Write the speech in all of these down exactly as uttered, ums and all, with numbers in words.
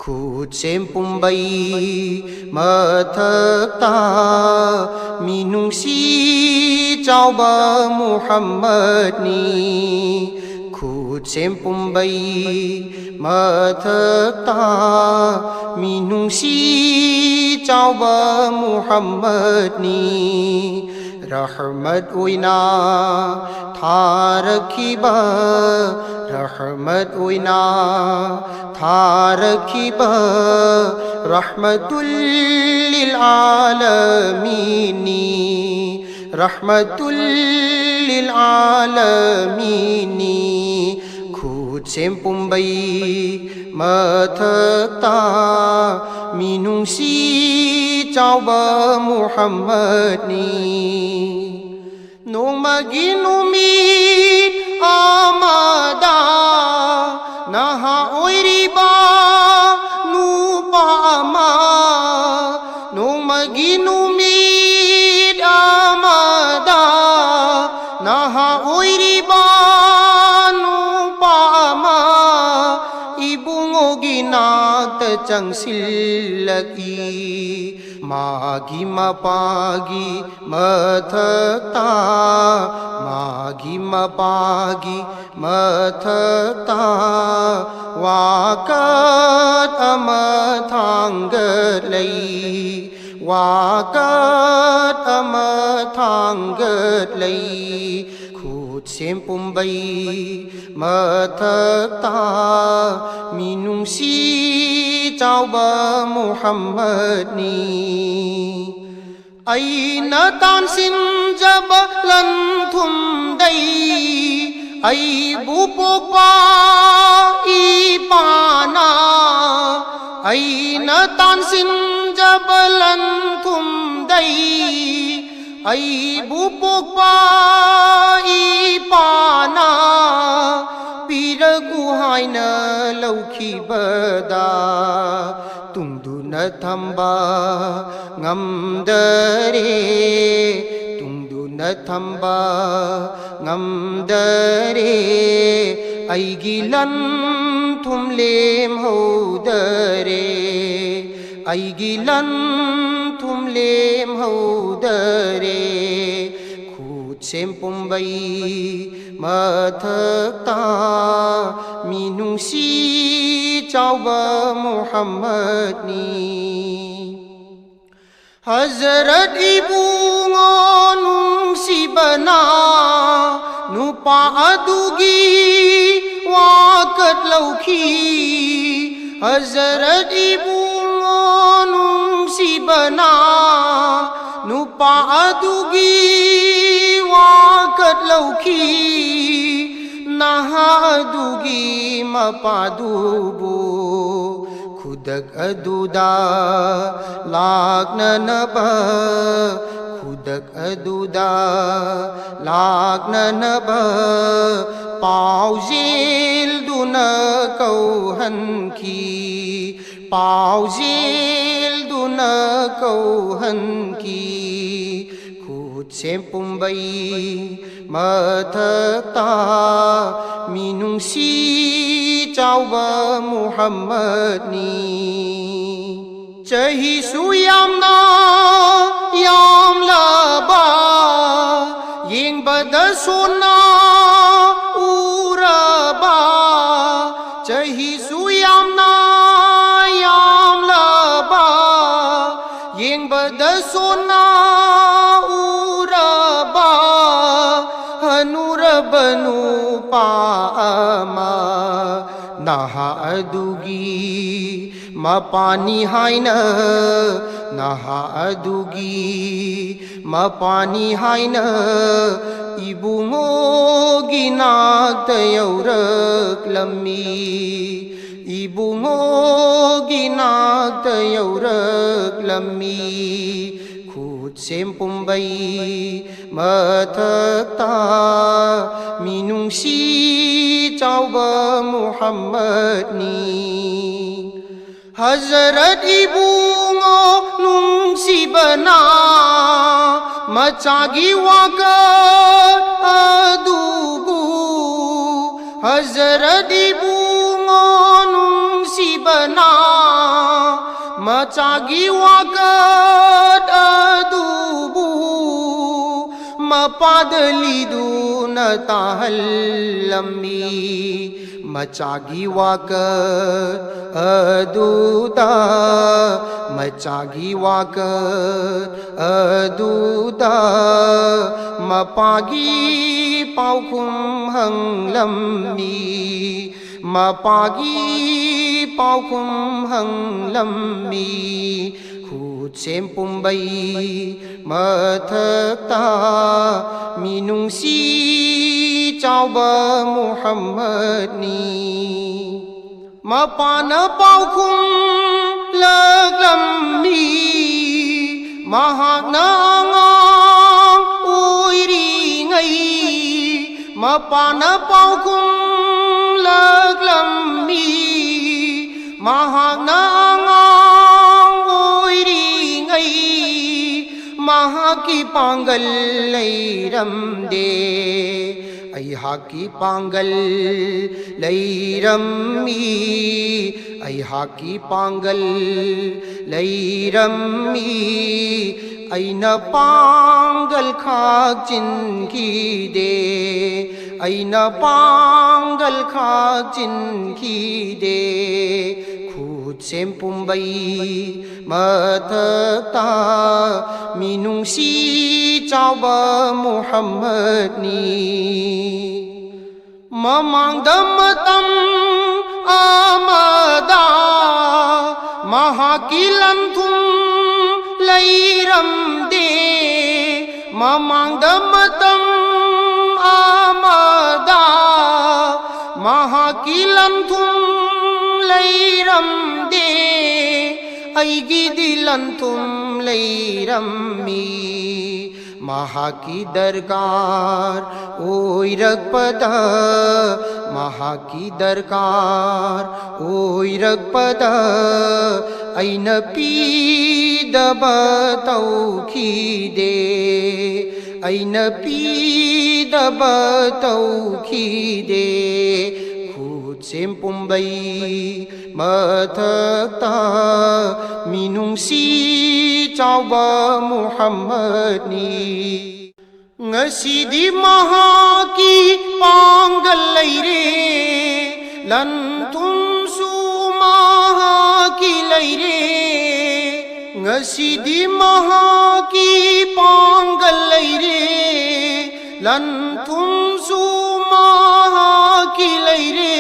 ꯈꯨꯠꯁꯦꯝ ꯄꯨꯝꯕꯩ ꯃꯊꯛꯇ ꯃꯤꯅꯨꯡꯁꯤ ꯆꯥꯎꯕ ꯃꯨꯍꯝꯃꯗꯅꯤ꯫ ꯈꯨꯠꯁꯦꯝ ꯄꯨꯝꯕꯩ ꯃꯊꯛꯇ ꯃꯤꯅꯨꯡꯁꯤ ꯆꯥꯎꯕ ꯃꯨꯍꯝꯃꯗꯅꯤ꯫ ꯔꯍꯃꯠ ꯑꯣꯏꯅ ꯊꯥꯔꯛꯈꯤꯕ, ꯔꯍꯃꯠ ꯑꯣꯏꯅ ꯊꯥꯔꯛꯈꯤꯕ ꯔꯍꯃꯇꯨꯜ ꯂꯤꯜ ꯑꯥꯂꯃꯤꯟꯅꯤ, ꯔꯍꯃꯇꯨꯜ ꯂꯤꯜ ꯑꯥꯂꯃꯤꯟꯅꯤ꯫ ꯈꯨꯠꯁꯦꯝ ꯄꯨꯝꯕꯩ ꯃꯊꯛꯇ ꯃꯤꯅꯨꯡꯁꯤ ꯆꯥꯎꯕ ꯃꯨꯍꯝꯃꯗꯅꯤ꯫ ꯅꯣꯡꯃꯒꯤ ꯅꯨꯃꯤꯠ ꯑꯃꯗ ꯅꯍꯥ ꯑꯣꯏꯔꯤꯕ ꯅꯨꯄꯥ ꯑꯃ, ꯅꯣꯡꯃꯒꯤ ꯅꯨꯃꯤꯠ ꯑꯃꯗ ꯅꯍꯥ ꯑꯣꯏꯔꯤꯕ ꯅꯨꯄꯥ ꯑꯃ ꯏꯕꯨꯡꯉꯣꯒꯤ ꯅꯥꯛꯇ ꯆꯪꯁꯤꯜꯂꯛꯏ꯫ ꯃꯥꯒꯤ ꯃꯄꯥꯒꯤ ꯃꯊꯛꯇ, ꯃꯥꯒꯤ ꯃꯄꯥꯒꯤ ꯃꯊꯛꯇ ꯋꯥꯀꯠ ꯑꯃ ꯊꯥꯡꯒꯠꯂꯛꯏ, ꯋꯥꯀꯠ ꯑꯃ ꯊꯥꯡꯒꯠꯂꯛꯏ꯫ ꯈꯨꯠꯁꯦꯝ ꯄꯨꯝꯕꯩ ꯃꯊꯛꯇ ꯃꯤꯅꯨꯡꯁꯤ ꯆꯥꯎꯕ ꯃꯨꯍꯝꯃꯗꯅꯤ꯫ ꯑꯩꯅ ꯇꯥꯟꯁꯤꯟꯖꯕ ꯂꯟ ꯊꯨꯝꯗꯩ ꯑꯩꯕꯨ ꯄꯣꯛꯄ ꯏꯄꯥꯅ, ꯑꯩꯅ ꯇꯥꯟꯁꯤꯟꯖꯕ ꯂꯟ ꯊꯨꯝꯗꯩ ꯑꯩꯕꯨ ꯄꯣꯛꯄ ꯏꯄꯥꯅ ꯄꯤꯔꯒꯨ ꯍꯥꯏꯅ ꯂꯧꯈꯤꯕꯗ ꯇꯨꯡꯗꯨꯅ ꯊꯝꯕ ꯉꯝꯗꯔꯦ, ꯇꯨꯡꯗꯨꯅ ꯊꯝꯕ ꯉꯝꯗꯔꯦ꯫ ꯑꯩꯒꯤ ꯂꯟ ꯊꯨꯝ ꯂꯦꯝꯍꯧꯗꯔꯦ꯫ ꯑꯩꯒꯤ ꯂꯟ ꯊꯨꯝ ꯂꯦꯝꯍꯧꯗꯔꯦ꯫ ꯈꯨꯠꯁꯦꯝ ꯄꯨꯝꯕꯩ ꯃꯊꯛꯇ ꯃꯤꯅꯨꯡꯁꯤ ꯆꯥꯎꯕ ꯃꯨꯍꯝꯃꯗꯅꯤ꯫ ꯍꯖꯔꯠ ꯏꯕꯨꯡꯉꯣ ꯅꯨꯡꯁꯤꯕꯅ ꯅꯨꯄꯥ ꯑꯗꯨꯒꯤ ꯋꯥꯀꯠ ꯂꯧꯈꯤ꯫ ꯍꯖꯔꯠ ꯏꯕꯨꯡꯉꯣ ꯅꯨꯡꯁꯤꯕꯅ ꯅꯨꯄꯥ ꯑꯗꯨꯒꯤ ꯋꯥꯀꯠ ꯂꯧꯈꯤ꯫ ꯅꯍꯥ ꯑꯗꯨꯒꯤ ꯃꯄꯥꯗꯨꯕꯨ ꯈꯨꯗꯛ ꯑꯗꯨꯗ ꯂꯥꯛꯅꯅꯕ, ꯈꯨꯗꯛ ꯑꯗꯨꯗ ꯂꯥꯛꯅꯅꯕ ꯄꯥꯎꯖꯦꯜꯗꯨꯅ ꯀꯧꯍꯟꯈꯤ, ꯄꯥꯎꯖꯦꯜꯗꯨꯅ ꯀꯧꯍꯟꯈꯤ꯫ ꯈꯨꯠꯁꯦꯝ ꯄꯨꯝꯕꯩ ꯃꯊꯛꯇ ꯃꯤꯅꯨꯡꯁꯤ ꯆꯥꯎꯕ ꯃꯨꯍꯝꯃꯗꯅꯤ꯫ ꯆꯍꯤꯁꯨ ꯌꯥꯝꯅ ꯌꯥꯝꯂꯕ, ꯌꯦꯡꯕꯗ ꯁꯣꯟꯅ ꯎꯔꯕ, ꯆꯍꯤꯁꯨ ꯌꯥꯝꯅ ꯌꯥꯝꯂꯕ, ꯌꯦꯡꯕꯗ ꯁꯣꯟꯅ ꯎꯔꯕ ꯍꯅꯨꯔꯕ ꯅꯨꯄꯥ ꯑꯃ, ꯅꯍꯥ ꯑꯗꯨꯒꯤ ꯃꯄꯥꯅꯤ ꯍꯥꯏꯅ, ꯅꯍꯥ ꯑꯗꯨꯒꯤ ꯃꯄꯥꯅꯤ ꯍꯥꯏꯅ ꯏꯕꯨꯡꯉꯣꯒꯤ ꯅꯥꯛꯇ ꯌꯧꯔꯛꯂꯝꯃꯤ, ꯏꯕꯨꯡꯉꯣꯒꯤ ꯅꯥꯛꯇ ꯌꯧꯔꯛꯂꯝꯃꯤ꯫ ꯈꯨꯠꯁꯦꯝ ꯄꯨꯝꯕꯩ ꯃꯊꯛꯇ ꯃꯤꯅꯨꯡꯁꯤ ꯆꯥꯎꯕ ꯃꯨꯍꯝꯃꯗꯅꯤ꯫ ꯍꯖꯔꯠ ꯏꯕꯨꯡꯉꯣ ꯅꯨꯡꯁꯤꯕꯅ ꯃꯆꯥꯒꯤ ꯋꯥꯀꯠ ꯑꯗꯨꯕꯨ, ꯍꯖꯔꯠ ꯏꯕꯨꯡꯉꯣ ꯅꯨꯡꯁꯤꯕꯅ ꯃꯆꯥꯒꯤ ꯋꯥꯀꯠ ꯑꯗꯨꯕꯨ ꯃꯄꯥꯗ ꯂꯤꯗꯨꯅ ꯇꯥꯍꯜꯂꯝꯃꯤ꯫ ꯃꯆꯥꯒꯤ ꯋꯥꯀꯠ ꯑꯗꯨꯗ, ꯃꯆꯥꯒꯤ ꯋꯥꯀꯠ ꯑꯗꯨꯗ ꯃꯄꯥꯒꯤ ꯄꯥꯎꯈꯨꯝ ꯍꯪꯂꯝꯃꯤ꯫ ꯃꯄꯥꯒꯤ ꯄꯥꯎꯈꯨꯝ ꯍꯪꯂꯝꯃꯤ꯫ ꯈꯨꯠꯁꯦꯝ ꯄꯨꯝꯕꯩ ꯃꯊꯛꯇ ꯃꯤꯅꯨꯡꯁꯤ ꯆꯥꯎꯕ ꯃꯨꯍꯝꯃꯗꯅꯤ꯫ ꯃꯄꯥꯅ ꯄꯥꯎꯈꯨꯝꯂꯛꯂꯝꯃꯤ꯫ ꯃꯍꯥꯛꯅ ꯑꯉꯥꯡ ꯑꯣꯏꯔꯤꯉꯩ ꯃꯄꯥꯅ ꯄꯥꯎꯈꯨꯝꯂꯛꯂꯝꯃꯤ꯫ ꯃꯍꯥꯛꯅ ꯑꯉꯥꯡ ꯑꯣꯏꯔꯤꯉꯩ ꯃꯍꯥꯛꯀꯤ ꯄꯥꯡꯒꯜ ꯂꯩꯔꯝꯗꯦ꯫ ꯑꯩꯍꯥꯛꯀꯤ ꯄꯥꯡꯒꯜ ꯂꯩꯔꯝꯃꯤ꯫ ꯑꯩꯍꯥꯛꯀꯤ ꯄꯥꯡꯒꯜ ꯂꯩꯔꯝꯃꯤ꯫ ꯑꯩꯅ ꯄꯥꯡꯒꯜ ꯈꯥꯛ ꯆꯤꯟꯈꯤꯗꯦ꯫ ꯑꯩꯅ ꯄꯥꯡꯒꯜ ꯈꯥꯛ ꯆꯤꯟꯈꯤꯗꯦ꯫ ꯈꯨꯠꯁꯦꯝ ꯄꯨꯝꯕꯩ ꯃꯊꯛꯇ ꯃꯤꯅꯨꯡꯁꯤ ꯆꯥꯎꯕ ꯃꯨꯍꯝꯃꯗꯅꯤ꯫ ꯃꯃꯥꯡꯗ ꯃꯇꯝ ꯑꯃꯗ ꯃꯍꯥꯛꯀꯤ ꯂꯟꯊꯨꯝ ꯂꯩꯔꯝꯗꯦ꯫ ꯃꯃꯥꯡꯗ ꯃꯇꯝ ꯑꯃꯗ ꯃꯍꯥꯛꯀꯤ ꯂꯟꯊꯨꯝ ꯂꯩꯔꯝꯗꯦ꯫ ꯑꯩꯒꯤꯗꯤ ꯂꯟꯊꯨꯝ ꯂꯩꯔꯝꯃꯤ꯫ ꯃꯍꯥꯛꯀꯤ ꯗꯔꯀꯥꯔ ꯑꯣꯏꯔꯛꯄꯗ, ꯃꯍꯥꯛꯀꯤ ꯗꯔꯀꯥꯔ ꯑꯣꯏꯔꯛꯄꯗ ꯑꯩꯅ ꯄꯤꯗꯕ ꯇꯧꯈꯤꯗꯦ꯫ ꯑꯩꯅ ꯄꯤꯗꯕ ꯇꯧꯈꯤꯗꯦ꯫ ꯈꯨꯠ ꯁꯦꯝ ꯄꯨꯝꯕꯩ ꯃꯊꯛꯇ ꯃꯤꯅꯨꯡꯁꯤ ꯆꯥꯎꯕ ꯃꯨꯍꯝꯃꯗꯅꯤ꯫ ꯉꯁꯤꯗꯤ ꯃꯍꯥꯛꯀꯤ ꯄꯥꯡꯒꯜ ꯂꯩꯔꯦ, ꯂꯟ ꯊꯨꯝꯁꯨ ꯃꯍꯥꯛꯀꯤ ꯂꯩꯔꯦ꯫ ꯉꯁꯤꯗꯤ ꯃꯍꯥꯛꯀꯤ ꯄꯥꯡꯒꯜ ꯂꯩꯔꯦ, ꯂꯟ ꯊꯨꯝꯁꯨ ꯃꯍꯥꯛꯀꯤ ꯂꯩꯔꯦ꯫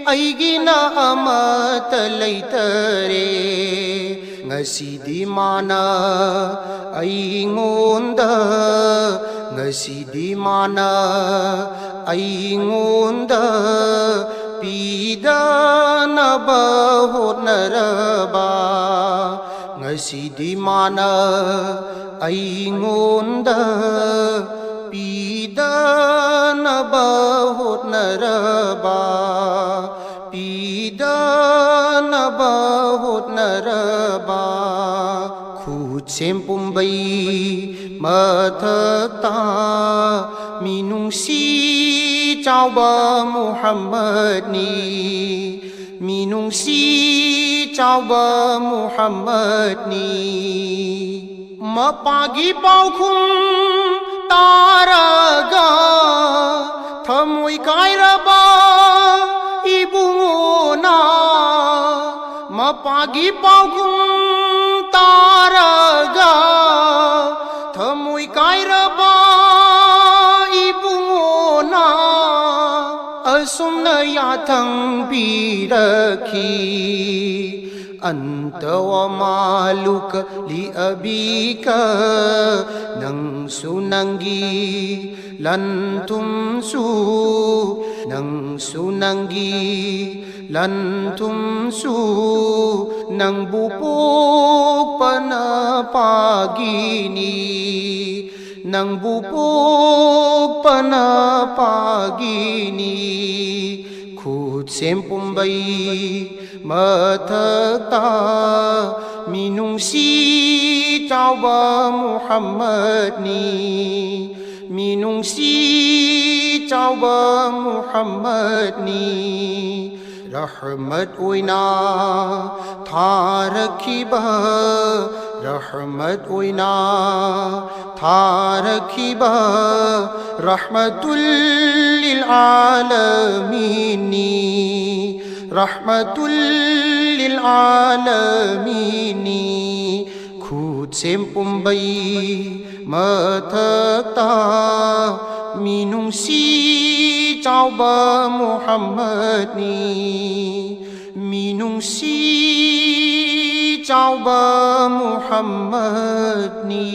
ꯑꯩꯒꯤꯅ ꯑꯃꯠꯇ ꯂꯩꯇꯔꯦ꯫ ꯉꯁꯤꯗꯤ ꯃꯥꯅ ꯑꯩꯉꯣꯟꯗ, ꯉꯁꯤꯗꯤ ꯃꯥꯅ ꯑꯩꯉꯣꯟꯗ ꯄꯤꯗꯅꯕ ꯍꯣꯠꯅꯔꯕ꯫ ꯉꯁꯤꯗꯤ ꯃꯥꯅ ꯑꯩꯉꯣꯟꯗ ꯄꯤꯗꯅꯕ ꯍꯣꯠꯅꯔꯕ, ꯄꯤꯗꯅꯕ ꯍꯣꯠꯅꯔꯕ꯫ ꯈꯨꯠꯁꯦꯝ ꯄꯨꯝꯕꯩ ꯃꯊꯛꯇ ꯃꯤꯅꯨꯡꯁꯤ ꯆꯥꯎꯕ ꯃꯨꯍꯝꯃꯗꯅꯤ꯫ ꯃꯤꯅꯨꯡꯁꯤ ꯆꯥꯎꯕ ꯃꯨꯍꯝꯃꯗꯅꯤ꯫ ꯃꯄꯥꯒꯤ ꯄꯥꯎꯈꯨꯝ ꯇꯥꯔꯒ ꯊꯃꯣꯏ ꯀꯥꯏꯔꯕ ꯏꯕꯨꯡꯉꯣꯅ, ꯃꯄꯥꯒꯤ ꯄꯥꯎꯈꯨꯝ ꯇꯥꯔꯒ ꯊꯃꯣꯏ ꯀꯥꯏꯔꯕ ꯏꯕꯨꯡꯉꯣꯅ ꯑꯁꯨꯝꯅ ꯌꯥꯊꯪ ꯄꯤꯔꯛꯈꯤ꯫ أنت ومالك لأبيك. ꯅꯪꯁꯨ ꯅꯪꯒꯤ ꯂꯟ ꯊꯨꯝꯁꯨ, ꯅꯪꯁꯨ ꯅꯪꯒꯤ ꯂꯟ ꯊꯨꯝꯁꯨ ꯅꯪꯕꯨ ꯄꯣꯛꯄꯅ ꯄꯥꯒꯤꯅꯤ, ꯅꯪꯕꯨ ꯄꯣꯛꯄꯅ ꯄꯥꯒꯤꯅꯤ꯫ ꯈꯨꯠꯁꯦꯝ ꯄꯨꯝꯕꯩ ꯃꯊꯛꯇ ꯃꯤꯅꯨꯡꯁꯤ ꯆꯥꯎꯕ ꯃꯨꯍꯝꯃꯗꯅꯤ꯫ ꯃꯤꯅꯨꯡꯁꯤ ꯆꯥꯎꯕ ꯃꯨꯍꯝꯃꯗꯅꯤ꯫ ꯔꯍꯃꯠ ꯑꯣꯏꯅ ꯊꯥꯔꯛꯈꯤꯕ, ꯔꯍꯃꯠ ꯑꯣꯏꯅ ꯊꯥꯔꯛꯈꯤꯕ, ꯔꯍꯃꯇꯨꯜ ꯂꯤꯜ ꯑꯥꯂꯃꯤꯟꯅꯤ, ꯔꯍꯃꯇꯨꯜ ꯂꯤꯜ ꯑꯥꯂꯃꯤꯟꯅꯤ꯫ ꯈꯨꯠꯁꯦꯝ ꯄꯨꯝꯕꯩ ꯃꯊꯛꯇ ꯃꯤꯅꯨꯡꯁꯤ ꯆꯥꯎꯕ ꯃꯨꯍꯝꯃꯗꯅꯤ, ꯃꯤꯅꯨꯡꯁꯤ ꯆꯥꯎꯕ ꯃꯨꯍꯝꯃꯗꯅꯤ꯫